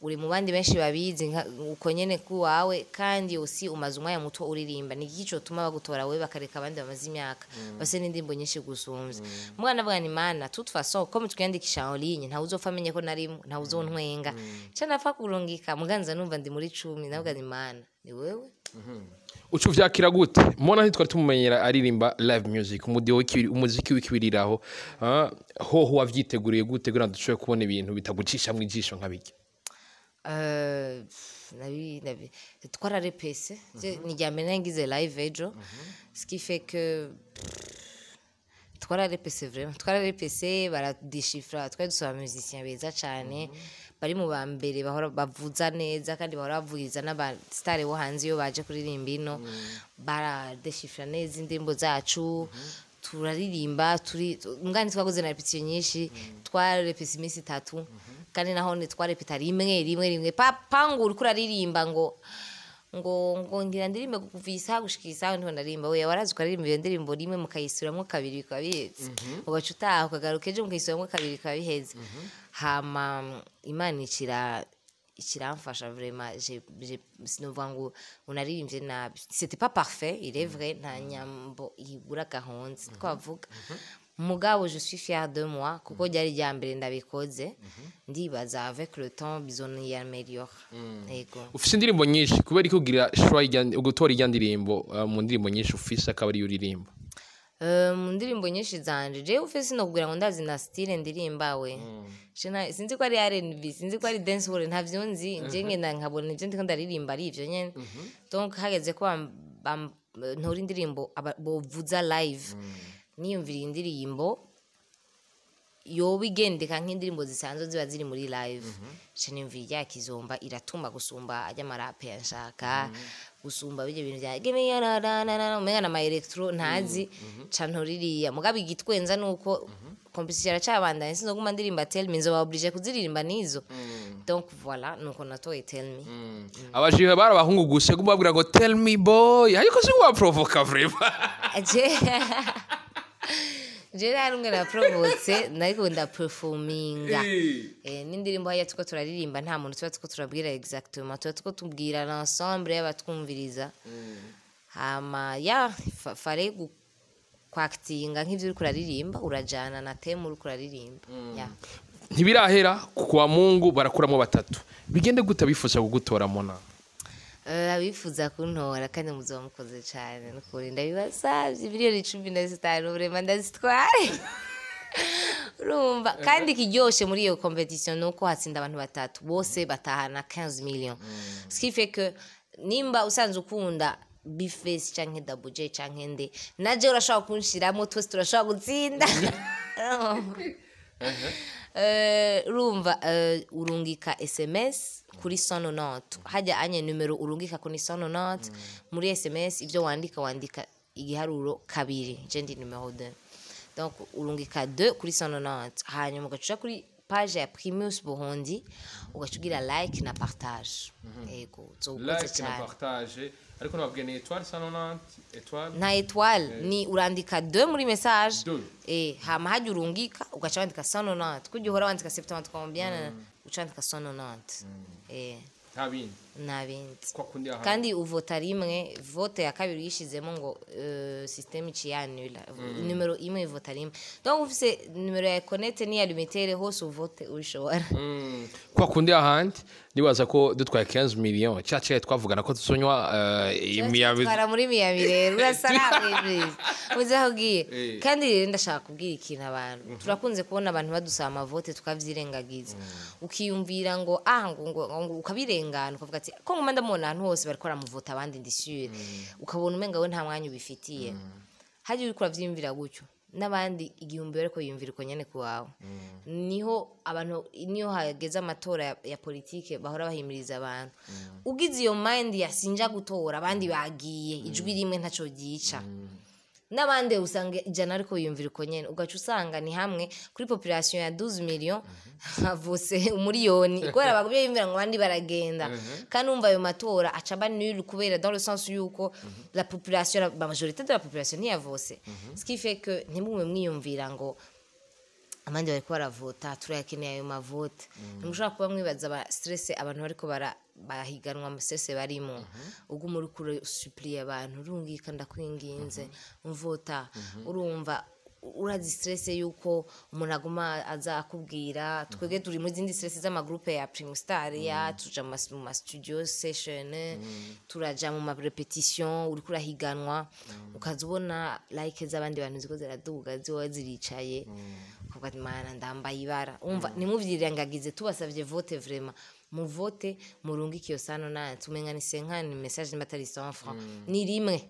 uri mu bandi benshi babizi uko nyene kuwawe, kandi aussi umaze umwanya muto uririmba. Ni iki cotuma bagutora wewe bakareka abandi bamaze imyaka base n'indirimbo nyinshi gusumvya? Mwana avuga ni mana, toute façon comme twiyandikisha en ligne, ntawe uzopfa amenye ko narimo, ntawe uzontwenga ca napfa kurungika. Muganza numva ndi muri 10, ndavuga ni mana, ni wewe. Uca uvyakira gute? Mona ntitwari tumumenyera aririmba live music, umudiho umuziki w'ikibiriraho. Hoho wavyiteguriye gute kugira ngo dushobore kubona ibintu bitagucishamwo ijisho nka birya? Nabi twararepese. Ni irya mbere nari ngize live ejo, ce qui fait que twararepese vraiment, twararepese, baradishifra. Twari dusaba musiciens beza cane bari mu ba mbere bahora bavuza neza kandi bahora bavugiriza n'aba star bo hanze iyo baje kuririmba ino. Baradeshifra neza indirimbo zacu, turaririmba turi mbwa. Ntitwakoze na répétition nyinshi, twarepese iminsi 3, kandi naho ntitwarepeta rimwe rimwe rimwe. Pangu uriko uraririmba ngo ngira ndirimbe kuva isaha gushika isaha, niho ndaririmba. We warazi ukaririmba iyo ndirimbo rimwe, mukayisubiramwo kabiri bikaba biheze, ugaca utaha ukagaruka ejo mukayisubiramwo kabiri bikaba biheze. Hama Imana ikiramfasha vraiment. Sinovuga ngo unaririmbye nabi, c'était pas parfait, il est vrai, nta nyambo ibura gahonze twavuga. Mugabo je suis fière de moi kuko ryari rya mbere ndabikoze. Ndibaza avec le temps bizoniaméliore, yego. Ufise indirimbo nyinshi, kubera ko ugira choix ugutora irya ndirimbo mu ndirimbo nyinshi ufise akaba ariyo uririmba? Mu ndirimbo nyinshi zanje, jewe ufise sinokubwira ngo ndazi na style ndirimba we. Sinzi ko ari R&B, sinzi ko ari dancehall, ntavyo nzi. Nje ngenda nkabona ivyo ndiko ndaririmba ari ivyo nyene. Donc hageze ko ntora indirimbo bovuza live, niyumvira indirimbo yoba igendeka nk'indirimbo zisanzwe ziba ziri muri live. Nca niyumvira irya kizomba iratuma gusumba ajya amarape yanshaka gusumba bijya bintu bya give me ya na na na na, umenga na ma electro ntazi. Ca ntoririya. Mugabo igitwenza nuko compétition iracabandanya, sinzoguma ndirimba Tell Me, nzoba obligé kuziririmba nizo. Donc voilà, nuko natoye Tell Me. Abajiwe bari abahungu gusa, babwira ngo "Tell me boy", ariko si waprovoka vraiment? Je Je nta rumwe naprovotse, nariko ndaperforminga. N'indirimbo hariya tuko turaririmba, nta muntu tuba tuko turabwira exactement, tuba tuko tubwira l'ensemble y'abatwumviriza. Hama ya fare kwakitinga nk'ivyo uriko uraririmba, urajana na thème uriko uraririmba ya. Ntibirahera, kwa Mungu barakuramo batatu, bigende gute bifuza kugutora, Mona? Abifuza kuntora kandi muzoba mukoze cane, nukuri ndabibasavye, 15 miliyoni vraiment ndazitware. Urumva kandi ikiryoshe muri iyo competition nuko hatsinda abantu batatu, bose batahana 15 millions, ce qui fait que nimba usanzwe ukunda B-Face canke Double J canke nde, naje urashobora kunshiramo, twese turashobora gutsinda. Urumva urungika SMS kuri 190, hajya anye numero urungika kuri 190 muri SMS, ibyo wandika, wandika igiharuro 2, je ndi numero 2, donc urungika 2 kuri 190, hanyuma ugaca kuri page ya Primus Burundi, ugaca ugira like na partage. Yego, uzokoze Like na cyane. partage, ariko nababwiye ni étoile 190 étoile. Nta étoile, ni urandika 2 muri message. Deux. Hama hajya urungika, ugaca wandika 190, kujya uhora wandika 70 combien, uca wandika 190. Nta bindi? Nta bindi. Kwa kundi aha. Kandi uvota rimwe, vote ya kabiri uyishizemo ngo système iciyanula. Numero imwe ivota rimwe, donc ufise numero ya Econet n'iya Lumitel, hose uvote ubishobora. Kwa kundi ahandi nibaza ko dutwaye 15 millions, cya cyayi twavugana ko tuzonywa imiyabi. Twara muri Miami rero, urasa nawe uzi aho ugiye. Kandi rero ndashaka kubwira ikintu abantu. Turakunze kubona abantu badusaba amavote, tukavyirengagiza, ukiyumvira ngo ah ngo ukabirengana, ukavuga ati ko nguma ndamubona ahantu hose bariko baramuvota abandi, ndi sûre, ukabona umenga we nta mwanya ubifitiye. Hajya uriko uravyiyumvira gutyo, n'abandi 1000 bariko biyumvira uko nyene ku wawe. Niho abantu niyo hageze amatora ya politike bahora bahimiriza abantu, ugize iyo mind ya sinja gutora, abandi bagiye, ijwi rimwe ntaco ryica, n'abandi usanga 100 ariko biyumvira uko nyene, ugaca usanga ni hamwe kuri population ya 12 millions havutse umuriyoni, kubera bagumye biyumvira ngo abandi baragenda. Kandi umva ayo matora aca aba nul, kubera dans le sens yuko la population, la majorité de la population ntiyavose, ce qui fait que ntimugume mwiyumvira ngo abandi bariko baravota, turayakeneye ayo mavote. Ntimushobora kuba mwibaza aba stress abantu bariko bahiganwa, ama stress barimo, ubwo muri kure supplier abantu, urungika ndakwinginze mvota. Urumva urazi stress yuko umuntu aguma aza akubwira. Twebwe turi muri zindi stress z'amagroupe ya Primustar, ya tuja mu ma studio session, turaja mu ma répétition, uriko urahiganwa, ukaza ubona like z'abandi bantu ziko ziraduga, ziba ziricaye, ukavuga ati mana ndambaye ibara. Umva, ntimuvyirengagize, tubasavye vote, vraiment muvote, murungike iyo 190, umenga ni 50 message, nimba atari 100 francs, ni rimwe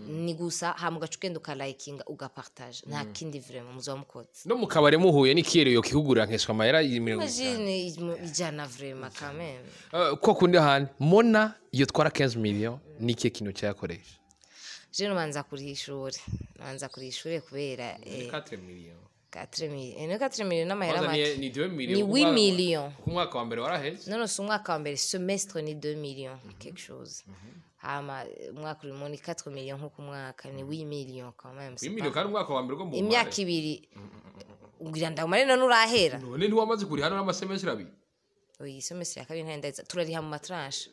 ni gusa, hama ugaca ugenda ukalikinga, ugapartage, nta kindi, vraiment muzoba mukoze. No mu kabare muhuye n'ikiyero yo kikugurira nkeswa amahera 50. Imagine 100, vraiment, quand même. Kwa kundi ahandi, Mona iyo twara 15 millions, ni ikihe kintu cyakoresha? Je nubanza kuriha ishuri, nubanza kuriha ishuri kubera 4 millions. 4 millions, no 4 millions n'amahera Kwanza make. Ni 2 millions. Ni 8 millions. Ku mwaka wa mbere waraheze. Non, non, si umwaka wa mbere, semestre ni 2 millions quelque chose, hama umwaka urimo ni 4 millions, nko ku mwaka ni 8 millions quand même, c'est 8 millions kandi umwaka wa mbere ugomba imyaka 2 ugira ndawumare, none urahera. None ntiwamaze kuriha n'amasemestre abiri? Oyi, semestre ya kabiri ntayindaheza, turariha mu matranche.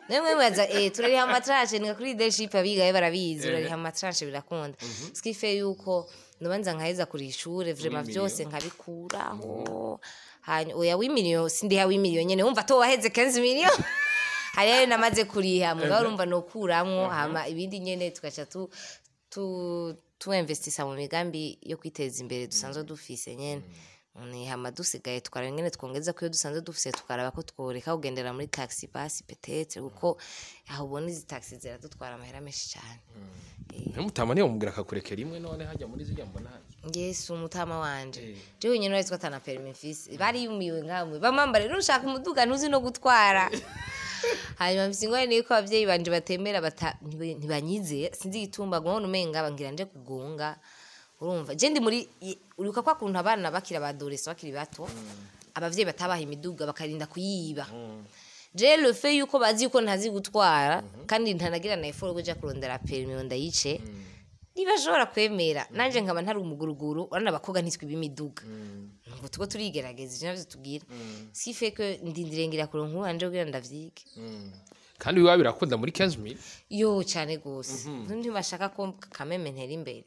Namwe mwaza turariha mu matranche, ni kuri leadership, abigaye barabizi, urariha mu matranche, birakunda, ce qui fait yuko nubanza nkaheza kuri ishure vraiment vyose nkabikuraho. Hanyuma oya, 8 millions sindiha 8 millions nyene, wumva to waheze 15 millions, hari ayo namaze kuriha, mugabo urumva nokuramwo, hama ibindi nyene tugaca tu investisa mu migambi yo kwiteza imbere dusanzwe dufise nyene. Ni hama dusigaye tukaraba ingene twongeza ko iyo dusanzwe dufise, tukaraba ko tworeka kugendera muri taxi basi peut-être, kuko aho ubona izi taxi ziradutwara amahera menshi cyane. Mutama niyo mubwira akakurekera imwe, none hajya muri zirya mbona hajya. Yesu, umutama wanje, jewe nyene urazi ko atana permis mfise, bariyumiwe nkamwe bamamba rero ushaka umuduga ntuzi no gutwara. Hanyuma mfise ingorane yuko abavyeyi banje batemera ntibanyizeye, sinzi igitumba ngo umenga bangira nje kugonga. Urumva je ndi muri uribuka kwa kuntu abana bakiri abadolescents, bakiri bato, abavyeyi batabaha imiduga bakarinda kuyiba. Je le fait yuko bazi yuko ntazi gutwara, kandi ntanagira na effort yo kuja kurondera permis ngo ndayice. Niba ashobora kwemera, nanje nkaba ntari umuguruguru. Urabona, abakobwa ntitwiba imiduga ngo tuko turigerageza. Ivyo navyo tubwira si fait que ndindiriye ngira kuronka uwanje kugira ndavyige. Kandi biba birakunda muri 15 mille. Yo, cane gose. Ntibashaka ko kameme ntera imbere.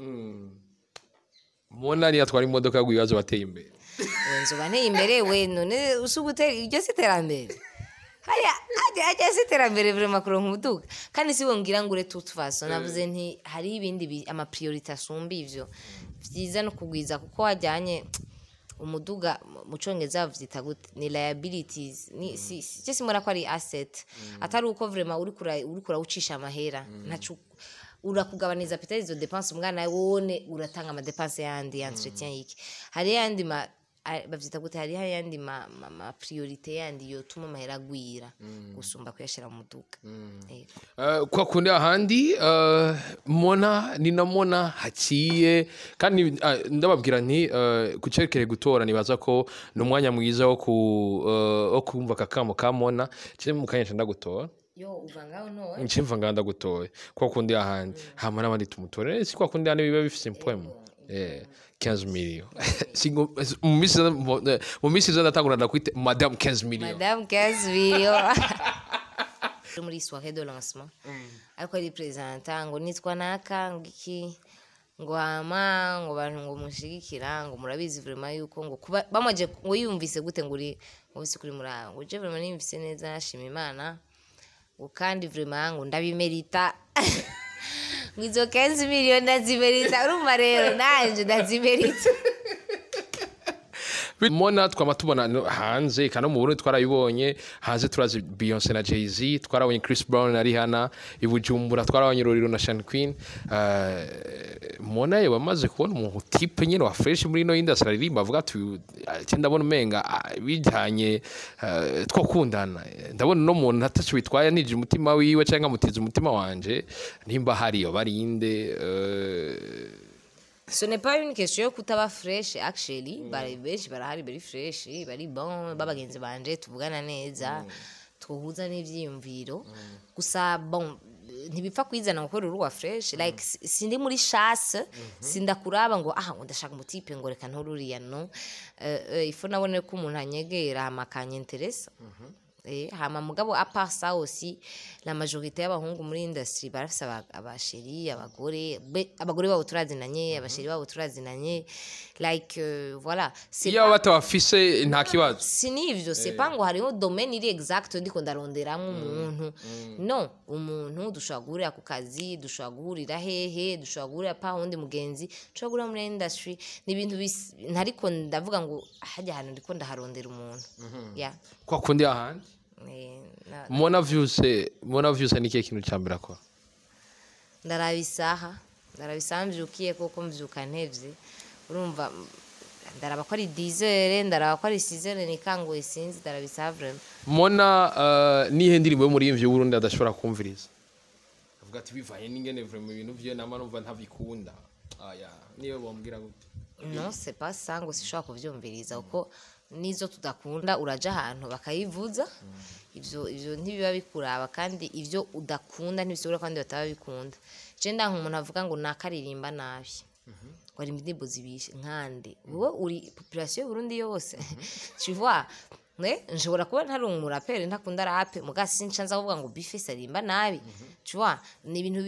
Mona niyo atwara imodoka ibibazo bateye imbere. We, nzoba nteye imbere we. None usi gutera, iryo si iterambere? Hariya hajya hajya si iterambere vraiment kuronka umuduga? Kandi si ngira ngo ure, toute façon navuze nti hariho ibindi ama priorité asumba ivyo. Vyiza no kugwiza, kuko wajyanye umuduga, mu Congereza bavyita gute, ni liabilities, ni si simbona ko ari asset, atari uko vraiment uriko urawucisha amahera ntaco urakugabaniza peut-être izo dépenses. Umwana wone uratanga ama dépenses yandi, entretien yiki, hari yandi ma bavyita gute, hariho ayandi ma priorité yandi yotuma amahera agwira gusumba kuyashira mu muduga. Yego. Kwa kundi ahandi Mona ni na Mona haciye kandi ndababwira nti kucerekeye gutora, nibaza ko ni umwanya mwiza wo kumva akakamo ka Mona. Cye mu kanya ndagutora. Yo, uva ngaho none. Ncimva ngaho ndagutoye kwa kundi ahandi, hama n'abandi tumutore. Si kwa kundi ahandi biba bifise impwemu 15 millions. Mu minsi iza ndatangura ndakwite Madame 15 millions. Madame 15 millions muri soirée de lancement, ariko ari présenta ngo nitwa naka, ngo iki, ngo hama ngo bantu ngo mushigikira, ngo murabizi vraiment yuko ngo kuba bamaje ngo yumvise gute, ngo uri ngo bise kuri muri aho, ngo je vraiment niyumvise neza, nashima Imana, ngo kandi vraiment ngo ndabimerita, ngo izo 15 millions ndazimerita. Urumva rero nanje ndazimerita. Mona, twama tubona hanze kandi no mu Burundi twarabibonye. Hanze turazi Beyonce na Jay-Z, twarabonye Chris Brown na Rihanna, i Bujumbura twarabonye Roriro na Sean Queen. Mona yewe amaze kubona umuntu type nyene wa fresh muri ino industry aririmba, avuga ati: "Ah, ndabona umenga bijanye twokundana, ndabona no muntu ataco bitwaye nije umutima wiwe cyangwa amutiza umutima wanje." Nimba hariyo barinde Ce n'est pas une question yo kutaba fresh. Actually, bari benshi, barahari bari fresh, bari bon, babagenzi banje tuvugana neza, twohuza n'ivyiyumviro. Gusa bon, ntibipfa kwizana gukora uruwa fresh. Like, sindi muri chasse, sindakuraba ngo ah, ngo ndashaka umu type, ngo reka ntururiya. No, il faut nabone ko umuntu anyegera hama akanyenteresa. Hama mugabo, à part ça aussi, la majorité y'abahungu muri industry barafise aba chéri, abagore, abagore babo turazinanye, aba chéri babo turazinanye. Like, voilà, c'est Iyo batabafise nta kibazo. Si nivyo, c'est pas ngo hariho domaine iri exact ndiko ndaronderamwo umuntu. No, umuntu dushobora guhurira ku kazi, dushobora guhurira hehe, dushobora guhurira pa wundi mugenzi, dushobora guhurira muri industry. Ni ibintu ntariko ndavuga ngo hajya ahantu ndiko ndaharondera umuntu, yeah. Kwa kundi ahandi. Mona vyuse ni kihe kintu ca mbere akora? Ndaraba isaha, ndaraba isaha mvyukiye, kuko mvyuka ntevye. Urumva, ndaraba ko ari 10 heures, ndaraba ko ari 6 heures nikanguye, sinzi, ndaraba isaha vraiment. Mona, nihe ndirimbo yo muri imvyo y'Uburundi adashobora kumviriza, avuga ati bivanye n'ingene vraiment ibintu vyo nama numva ntabikunda, aya niyo bombwira gute? Non, c'est pas ça ngo sishobora kuvyumviriza, kuko nizo tudakunda uraja ahantu bakayivuza. Ivyo ntibiba bikuraba, kandi ivyo udakunda ntibisigura ko abandi bataba bikunda. Je ndanka umuntu avuga ngo nakaririmba nabi, ngo ari indirimbo zibishe. Nkande wowe uri population y'Uburundi yose, tu vois? Ne nshobora kuba ntari umuraperi, ntakunda rap, muga sinca nza kuvuga ngo Bface aririmba nabi, tu vois? Ni ibintu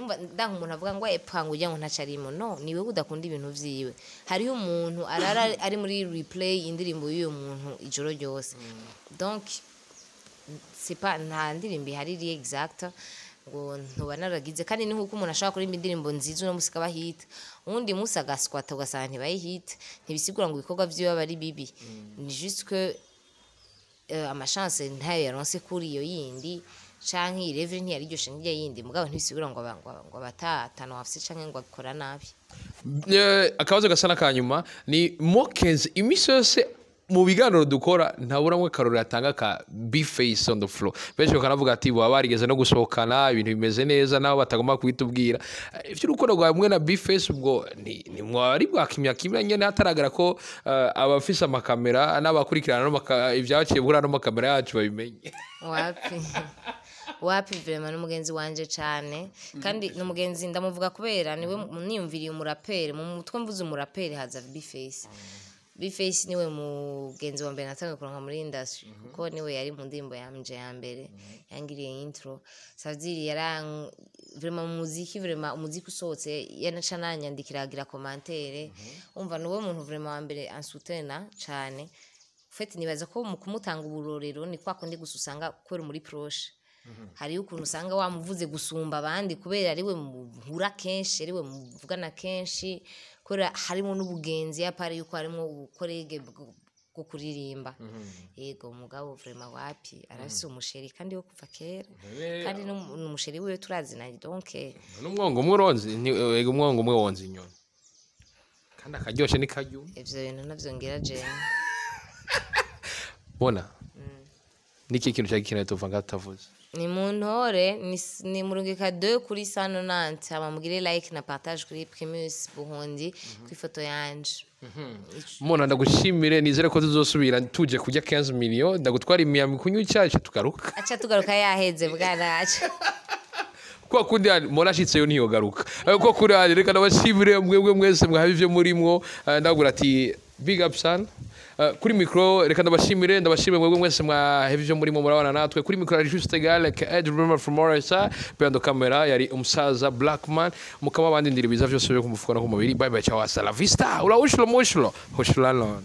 umva, ndanka umuntu avuga ngo epfa, ngo ujya ngo ntaco arimo. No, ni wewe udakunda ibintu vyiwe. Hariho umuntu arara ari muri replay indirimbo y'uyo muntu ijoro ryose. Donc c'est pas, nta ndirimbo ihari iri exact ngo ntuba naragize. Kandi ni nkuko umuntu ashobora kuririmba indirimbo nziza uno musi ikaba hit, uwundi musi agaswata ugasanga ntibaye hit. Ntibisigura ngo ibikorwa vyiwe aba ari bibi, ni juste que ama chance ntayo yaronse kuri iyo yindi, canke irevre ntiyariryoshe nk'irya yindi. Mugabo ntibisigura ngo abatatano bafise canke ngo akora nabi. Akabazo gasa n'akanyuma ni Mokens. Imisi yose mu biganiro dukora ntaburamwe akarorero atanga ka Bface on the floor. Benshi bakanavuga ati baba barigeze no gusohokana, ibintu bimeze neza, nabo batagomba kubitubwira. Ivy'urukundo rwawe mwe na Bface, ubwo ni mwari bwakimya kimwe nyene hataragara ko abafise amakamera n'abakurikirana no ibyaciye buri ano makamera yacu babimenye? Wapi. Wapi, vraiment n'umugenzi wanje cane, kandi n'umugenzi ndamuvuga kubera niwe niyumviriye umuraperi mu mutwe. Mvuze umuraperi haza Bface. Bface niwe mugenzi wa mbere natangiye kuronka muri industry, kuko niwe yari mu ndirimbo yanje ya mbere, yangiriye intro. Savdiri yaran vraiment mu muziki, vraiment umuziki usohotse yanaca nanyandikira, agira commentaire. Umva, niwe muntu vraiment wa mbere ansoutena cane. En fait, nibaza ko mu kumutanga uburorero ni kwa kundi gusa usanga kubera muri proche hariyo ukuntu usanga wamuvuze gusumba abandi, kubera ariwe muhura kenshi, ariwe muvugana kenshi, kubera harimo n'ubugenzi, à part yuko harimo ubukorege bwo kuririmba. Yego, mugabo vraiment wapi, arafise umu chéri kandi wo kuva kera, kandi n'umu chéri wiwe turazinanye, donc N'umwongo umwe uronze ego, umwongo umwe wonze inyoni kandi akaryoshe ni karyo. Ivyo bintu navyo ngira jewe. Bona niki kintu cyari gikenewe tuva ngatavuze? Ni mu ntore ni murungika 2 kuri 190, hama mugire like na partage kuri Primus Burundi ku ifoto yanje. Mona, ndagushimire, nizere ko tuzosubira tuje kurya 15 million, ndagutwara imiyami kunywa icyayi tugaruka. Aca tugaruka yaheze bwana, aca. Kwa kundi yani, Mona ashitseyo ntiyogaruka. Kwa kundi yani, reka ndabashimire mwebwe mwese mwahaye ivyo murimwo. Ndabwira ati big up sana. Kuri micro, reka ndabashimire mwebwe mwese mwahevye ivyo murimo murabana natwe. Kuri micro yari Juste Gale ka Ed Remember from RSA, behind the camera yari umusaza Blackman. Mukaba abandi ndiri biza vyose byo kumufuka no ku mubiri. Bye bye, ciao, hasta la vista, ula ushlo mushlo hoshulalon.